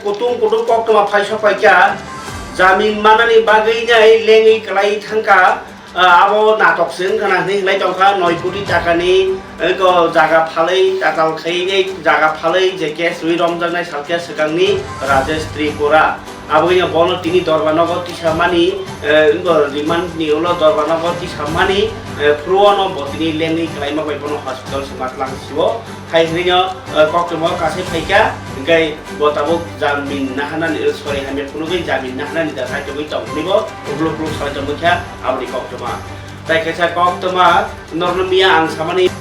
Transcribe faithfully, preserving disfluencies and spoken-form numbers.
Kutung kutung koktwma phai sok phaikha, jamin manani bagwi nai lengwi kwlai thangkha. Ah, abo natok se wngkha na hinwi hinlai tongkha, noi koti takani, eh, ko jaga phalwi, tatal khaiwi jaga phalwi je case rwi romjaknai salkhe swkangni Rajesh Tripura. Aboni bono tini dorba nogo tisa mani, eh, wngkha remand ni ulo dorba nogo tisa mani, eh, phuru ono bo tini lengwi kwlaima bai bono hospital se ma tlang sio. Hai hinwi no, eh, koktwma o kasai phaikha, hingkhai bo tabuk jamin nahanani, eh, sorry, hamya phunugwi jamin nahanani da sai tongwi tong hwnwi bo ukluk ukluk salai tongwi kha aboni koktwma. Tai kaisa koktwma norno miya ang samani.